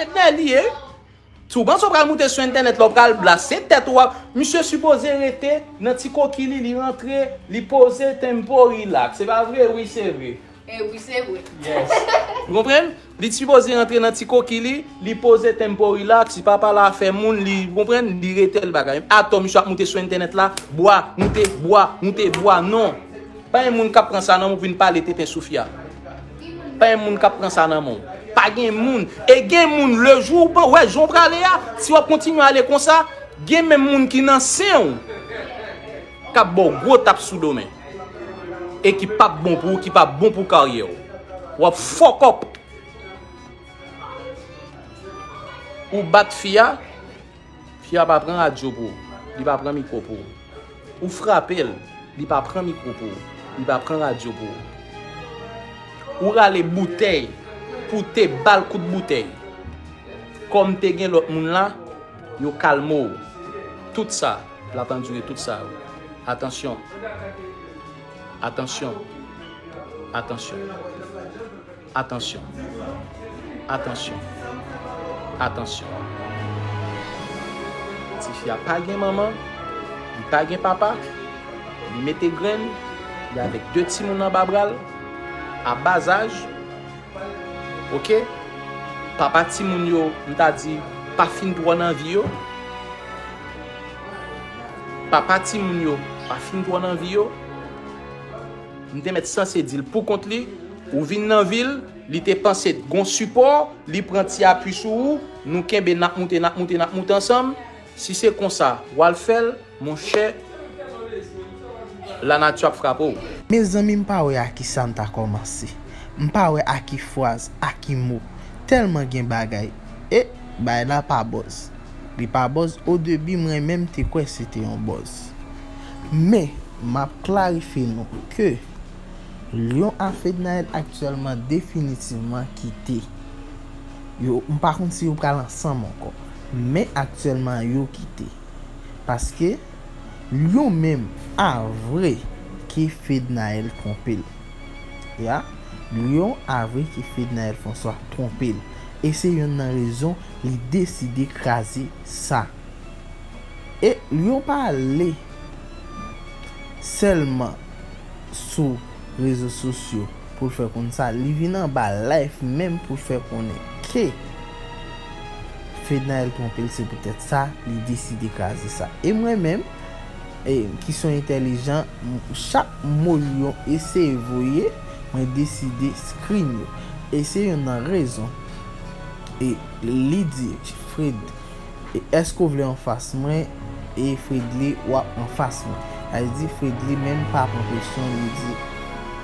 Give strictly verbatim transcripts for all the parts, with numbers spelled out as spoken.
Fednaelle li ye. Si w panse w pral moute sou entènèt la, w pral blase tèt ou ap. Misye sipoze rete nan ti koki li, li rantre, li poze tempo relax. Se pa vre? Wi, se vre. E wi, se vre. Yes. Ou konprann? Li sipoze rantre nan ti koki li, li poze tempo relax, li pa pale afè moun, li, ou konprann, li rete l bagay. Atò, misye ap moute sou entènèt la, bwa, moute, bwa, moute, bwa, non. Pa gen moun k ap pran sa nan men w pou vin pale tenten sou fi a. Pa gen moun k ap pran sa nan men w. Pa gen moun. E gen moun, le jou w pa wè jan w prale a, si w ap kontinye ale konsa, gen menm moun ki nan sen w k ap ba w gwo tap sou do men. E ki p ap bon pou ou, ki p ap bon pou karyè w. W ap fuck up. Ou bat fi a, fi a pa pran radyo pou ou. Li pa pran mikwo pou ou. Ou frape l, li pa pran mikwo pou ou. Li pa pran radyo pou ou. Ou rale boutèy pou te ba l kout boutèy. Kòm te gen lòt moun la, yo kalme w. Tout sa, l ap andire tout sa yo. Atansyon. Atansyon. Atansyon. Atansyon. Atansyon. Atansyon. Tifi a pa gen manman, li pa gen papa, li mete grenn, li avèk de timoun anba bra l, a ba zaj, oke? Papa timoun yo, m ta di, pa fin twò nan vi yo. Papa timoun yo, pa fin twò nan vi yo. M te mèt sanse di l pou kont li, ou vin nan vi l, li te panse t gon sipò, li pran ti apui sou ou, nou kenbe n ap moute, n ap moute, n ap moute ansanm. Si se konsa, w al fè l, monchè, lanati ap frape w. Mezanmi, m pa wè a ki sa m ta kòmanse. M pa wè a ki fraz, a ki mo. Tèlman gen bagay. E, bagay la pa buzz. Li pa buzz, o debi, mwen menm te kwè se te yon buzz. Men, m ap klarifye nou ke Lion a Fednaelle aktyèlman definitivman kite. Yo, m pa konn si yo pral ansanm ankò. Men aktyèlman, yo kite. Paske Lion menm avwe ke Fednaelle twonpe l. Ya, Lion avwe ke Fednaelle François twonpe l. E se yonn nan rezon li deside kraze sa. E Lion pa ale sèlman sou rezo sosyo pou l fè konn sa, li vin anba live menm pou l fè konnen ke Fednaelle twonpe l, se poutèt sa li deside kraze sa. E mwen menm, e, ki se yon entèlijan, m, chak mo Lion eseye voye, mwen deside screen yo. E se yonn nan rezon. E li di, Fred, e èske w vle anfas mwen? E Fredly, w ap anfas mwen. Sa vle di, Fredly menm pa pran presyon, li di,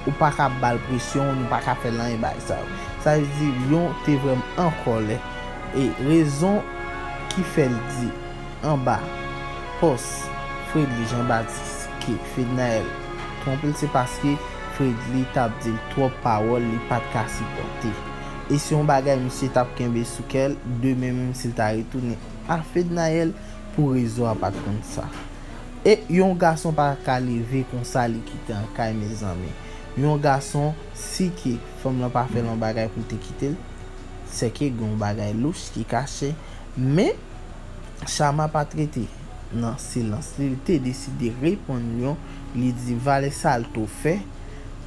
ou pa ka ba l presyon, nou pa ka fè l anyen bagay sa yo. Sa vle di, Lion te vrèman an kòlè. E rezon ki fè l di anba pòs Fredly Jean Baptiste ke Fednaelle twonpe l, se paske Fredly t ap di l twòp pawòl li pa t ka sipòte. E se yon bagay misye t ap kenbe sou kè l, demen menm si l ta retounen a Fednaelle pou rezon a pa t konn sa. E yon gason pa ka leve konsa li kite an kay, mezanmi. Yon gason, si ke fanm lan pa fè l yon bagay pou l te kite l, sèke gen yon bagay louch ki kache. Men, Sharma pa t rete nan silans li, li te deside reponn Lion, li di valè sa l t ofè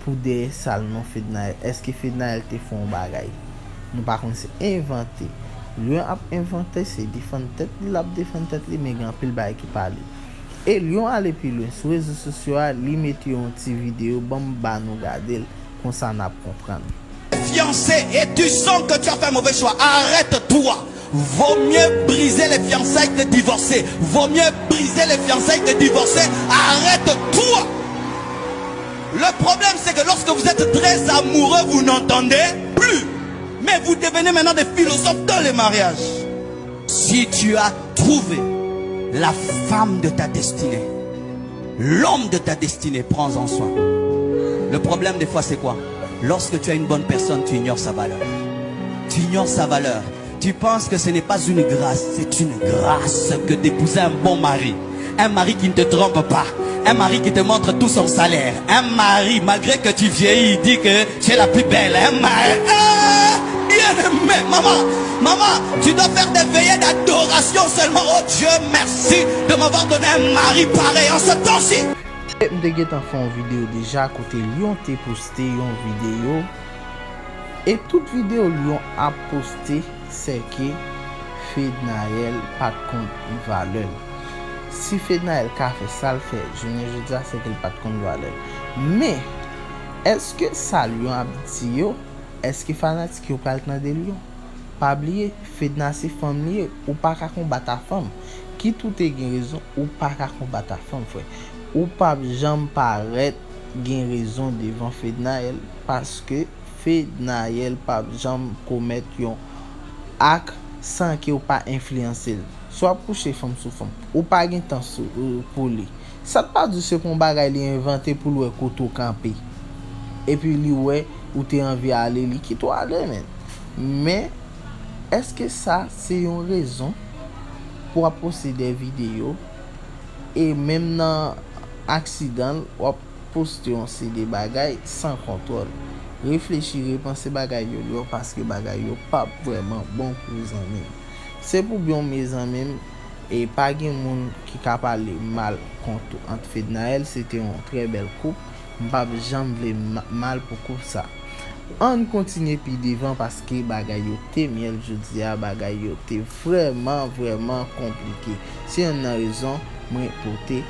pou dèyè sa l non Fednaelle. Èske Fednaelle te fè yon bagay? Nou pa konn se envante. Lion ap envante, se defann tèt li, l ap defann tèt li, men gen anpil bagay ki pale. E Lion ale pi lwen sou rezo sosyo a, li mete yon ti videyo, ban m ba nou gade l, konsa n ap konprann. Fiancé et tu sens que tu as fait un mauvais choix, arrête-toi. Vaut mieux briser les fiançailles que divorcer. Vaut mieux briser les fiançailles que divorcer. Arrête-toi. Le problème, c'est que lorsque vous êtes très amoureux, vous n'entendez plus. Mais vous devenez maintenant des philosophes dans les mariages. Si tu as trouvé la femme de ta destinée, l'homme de ta destinée, prends-en soin. Le problème des fois, c'est quoi? Lorsque tu as une bonne personne, tu ignores sa valeur. Tu ignores sa valeur. Tu penses que ce n'est pas une grâce, c'est une grâce que d'épouser un bon mari. Un mari qui ne te trompe pas. Un mari qui te montre tout son salaire. Un mari, malgré que tu vieillis, il dit que tu es la plus belle. Un mari. Ah, bien aimé, maman. Maman, tu dois faire des veillées d'adoration seulement. Oh Dieu, merci de m'avoir donné un mari pareil en ce temps-ci. M te gentan fè yon videyo deja kote Lyon te poste yon videyo. E tout videyo Lyon ap poste, se ke Fednaelle pa t konn valè l. Si Fednaelle ka fè sa l fè jounen jodi a, se ke l pa t konn valè l. Men, èske sa Lyon ap di yo, èske fanatik yo pral tande Lyon? Pa bliye, Fedna se fanm li ye, ou pa ka konbat a fanm. Kit ou te gen rezon, ou pa ka konbat a fanm, frè. Ou p ap janm parèt gen rezon devan Fednaelle, paske Fednaelle p ap janm komèt yon ak san ke w pa enfliyanse l. Si w ap kouche fanm sou fanm, ou pa gen tan sou, pou li. Sa t pa di se pou yon bagay li envante pou l wè kote w kanpe. Epi li wè ou te anvi ale, li kite w ale, menn. Men, èske sa se yon rezon pou w ap poste de videyo e menm nan aksidan l, w ap poste yon seri de bagay san kontwòl? Reflechi, repanse bagay yo, Lyon, paske bagay yo p ap vrèman bon pou zanmi m. Se pou byen w, mezanmi m, e pa gen moun ki ka pale mal kont ou. Ant Fednaelle, se te yon trè bèl koup. M p ap janm vle ma-, mal pou koup sa. Ann kontinye pi devan paske bagay yo te myèl jodi a, bagay yo te vrèman, vrèman konplike. Se youn nan rezon mwen pote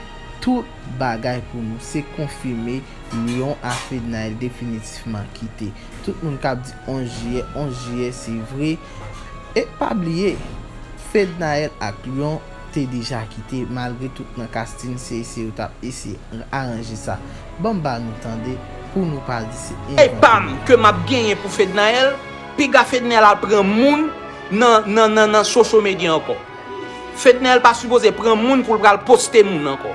tout bagay pou nou. Se konfime Lyon a Fednaelle definitivman kite. Tout moun k ap di onz jiyè, onz jiyè, se vre. E pa bliye, Fednaelle ak Lyon te deja kite, malgre tout nan kastin se eseye yo t ap eseye aranje sa. Ban m ba nou tande pou nou pa di se envante. Epa m ke m ap genyen pou Fednaelle, piga Fednaelle al pran moun nan, nan, nan, nan social media ankò. Fednaelle pa sipoze pran moun pou l pral poste moun ankò.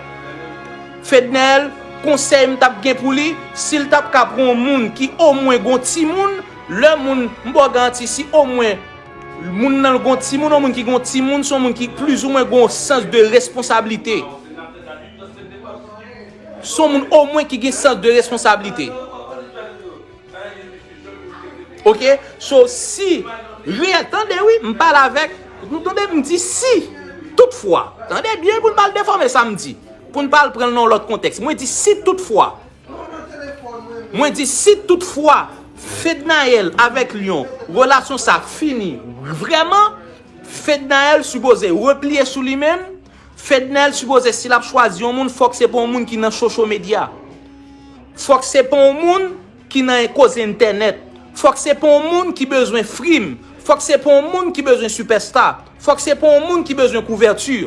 Fednaelle, konsèy m t ap gen pou li, si l t ap ka pran yon moun ki omwen gon timoun, lè moun, m ba w garanti, si omwen moun nan gon timoun, yon moun ki gon timoun, se yon moun ki plizoumwen gon sans de responsablite. Se yon moun omwen ki gen sans de responsablite. Ok? So, si, reyèl, tande wi, m pale avèk, nou tande m di si, toutfwa, tande byen pou n pa al defòme sa m di, pou n pa al pran l nan yon lòt kontèks. Mwen di si toutfwa, mwen di si toutfwa, Fednaelle avèk Lyon, relasyon sa fini, vrèman, Fednaelle sipoze repliye sou li menm, Fednaelle sipoze si l ap chwazi yon moun, fòk se pa yon moun ki nan social media. Fòk se pa yon moun ki nan koze entènèt. Fòk se pa yon moun ki bezwen free m. Fòk se pa yon moun ki bezwen superstar. Fòk se pa yon moun ki bezwen kouvèti.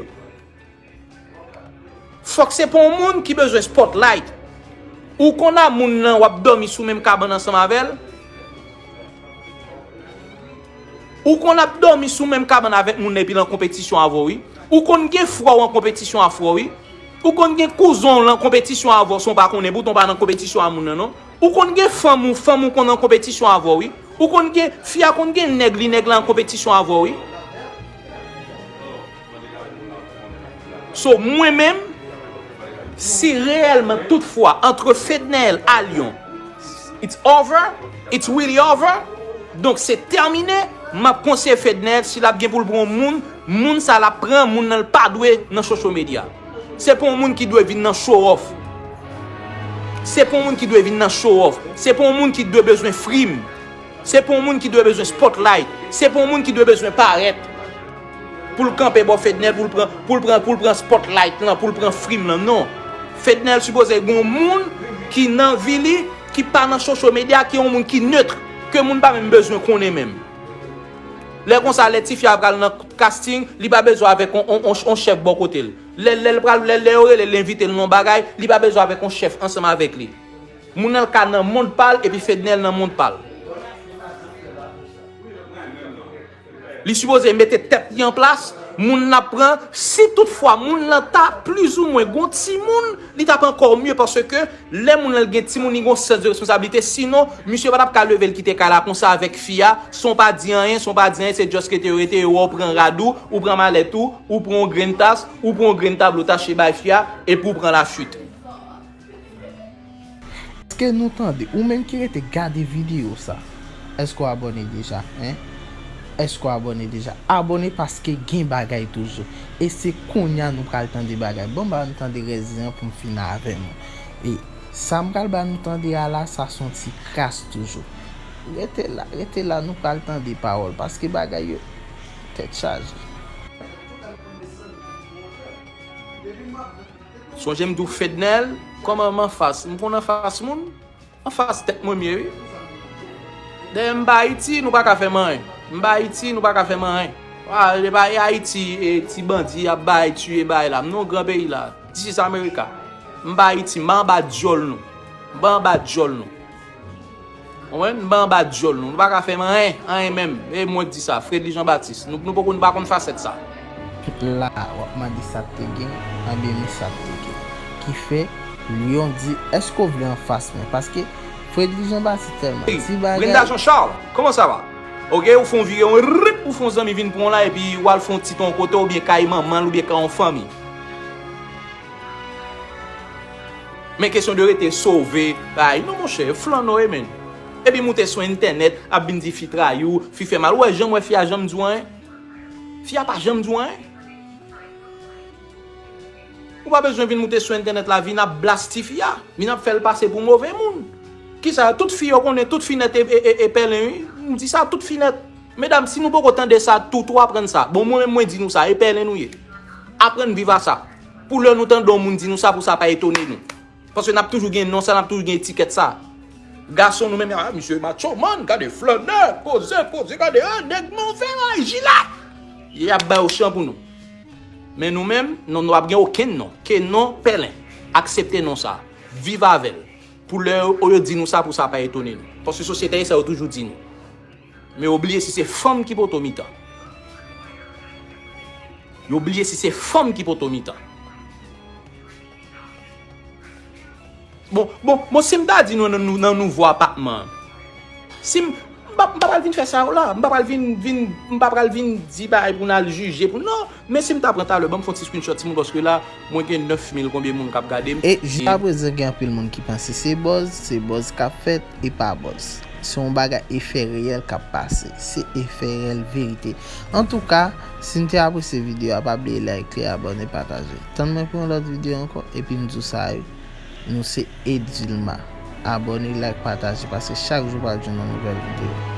Fòk se pa yon moun ki bezwen spotlight. Ou konn a moun nan w ap dòmi sou menm kabann ansanm avè l? Ou konn ap dòmi sou menm kabann avèk moun nan epi l an konpetisyon avè w wi. Ou konn gen frè w an konpetisyon a frè w wi. Ou konn gen kouzen w l an konpetisyon avè w san w pa konnen, poutan w pa nan konpetisyon a moun nan non. Ou konn gen fanm ou, fanm ou konn an konpetisyon avè w wi. Ou konn gen, fi a konn gen nèg li, nèg la an konpetisyon avè w wi. So, mwen menm, si reyèlman toutfwa, entre Fednaelle a Lyon, it's over, it's really over, donk se tèmine, m ap konseye Fednaelle, si l ap gen pou l pran yon moun, moun sa l ap pran, moun nan l pa dwe nan social media. Se pa yon moun ki dwe vin nan show off. Se pa yon moun ki dwe vin nan show off. Se pa yon moun ki dwe bezwen free m. Se pa yon moun ki dwe bezwen spotlight. Se pa yon moun ki dwe bezwen parèt. Pou l kanpe bò Fednaelle, pou l pran, pou l pran, pou l pran spotlight lan, pou l pran free m lan, non. Fednaelle sipoze gen yon moun ki nan vi li, ki pa nan social media, ki yon moun ki neutre, ke moun pa menm bezwen konnen menm. Lè konsa, lè tifi a pral nan casting, li pa bezwen avèk on, on, on, on chèf bò kote l. Lè, lè l pral, lè, lè yo rele l, envite l nan yon bagay, li pa bezwen avèk on chèf ansanm avèk li. Moun nan ka nan mond pa l epi Fednaelle nan mond pa l. Li sipoze mete tèt li an plas, moun l ap pran, si toutfwa moun nan ta plizoumwen gon timoun, li t ap ankò mye paske lè moun nan gen timoun, li gon sans de responsablite, sinon, misye pa t ap ka leve l kite kay la konsa avèk fi a, san w pa di anyen, san w pa di anyen, se just rete, rete, yo wè w pran rad ou, ou pran malèt ou, ou pran yon grenn tas, ou pran yon grenn tablo tache bay fi a, epi w pran lachwit. Èske nou tande, ou menm ki rete gade videyo sa, èske w abòne deja, en? Èske w abòne deja? Abòne paske gen bagay toujou. E se kounye a nou pral tande bagay. Bon, ba nou tande rèz li an pou m fini avè nou. E sa m pral ba nou tande a la, sa se yon ti kras toujou. Rete la, rete la, nou pral tande pawòl. Paske bagay yo, tèt chaje. Sonje m di w Fednel, kòman m anfas? M konn anfas moun? Anfas tèt mwen m ye, wi. Dayè, m pa Ayiti, nou pa ka fè m anyen. M pa Ayiti, nou pa ka fè m anyen. A, e pa e Ayiti, e ti bandi ap bay, tiye bay la. M nan yon gran peyi la. This is America. M pa Ayiti, m pa anba dyòl nou. M pa anba dyòl nou. Konprann? M pa anba dyòl nou. Nou pa ka fè m anyen, anyen menm. E mwen k di sa, Fredly Jean Baptiste. Nou, nou poko, nou pa konn fasèt sa. La, w ap mande sa k te gen, anben men sa k te gen. Ki fè, Lyon di, èske w vle anfas mwen? Paske Fredly Jean Baptiste tèlman ti bagay. Brenda Jean Charles, comment ça va? Ok, ou fè yon vire, yon rip, ou fè yon zanmi vin pran w la, epi w al fè yon tit yon kote, oubyen kay manman l, oubyen kay yon fanmi. Men kesyon de rete sove, bay, non, monchè, flann w ye, menn. Epi moute sou entènèt, ap vin di fi trayi w, fi fè mal. Ou wè, janm wè fi a janm di w anyen? Fi a pa janm di w anyen. Ou pa bezwen vin moute sou entènèt la, vin ap blasti fi a, vin ap fè l pase pou move moun. Kisa, tout fi yo konnen, tout fi nèt e, e, e, e pèlen, wi. M di sa, tout fi nèt. Medam, si nou poko tande sa, tou, tou aprann sa. Bon, mwen menm, mwen di nou sa, e pèlen nou ye. Aprann viv a sa. Pou lè nou tande yon moun di nou sa, pou sa pa etone nou. Paske n ap toujou gen non sa, n ap toujou gen etikèt sa. Gason nou menm, a, misye macho man, gade flannè, poze, poze, gade, a, nèg move, a, jilèt. Y ap bay yo chan pou nou. Men nou menm, nou, nou ap gen okenn non. Ke non pèlen. Aksepte non sa. Viv avè l. Pou lè yo, yo di nou sa, pou sa pa etone nou. Paske sosyete sa yo toujou di nou. Men yo bliye si se fanm ki poto mitan. Yo bliye si se fanm ki poto mitan. Bon, bon, bon, si m ta di nou nan, nou, nan nouvo apatman an, si m, m pa, m pa pral vin fè sa yo la, m pa pral vin, vin, m pa pral vin di bagay pou n al jije, pou, non, men si m ta pran talè, ban m fè yon ti screenshot, timoun, paske la, mwen gen nèf mil konbyen moun k ap gade m. E jiskaprezan, gen anpil moun ki panse se buzz, se buzz k ap fèt, e pa buzz. Se yon bagay efè reyèl k ap pase. Se efè reyèl verite. Antouka, si n te apresye videyo a, pa bliye like li, abòne, pataje. Tann mwen pou yon lòt videyo ankò, epi m di w sa, wi. Nou se Edilma. Abòne, like, pataje, paske chak jou pral jwenn yon nouvèl videyo.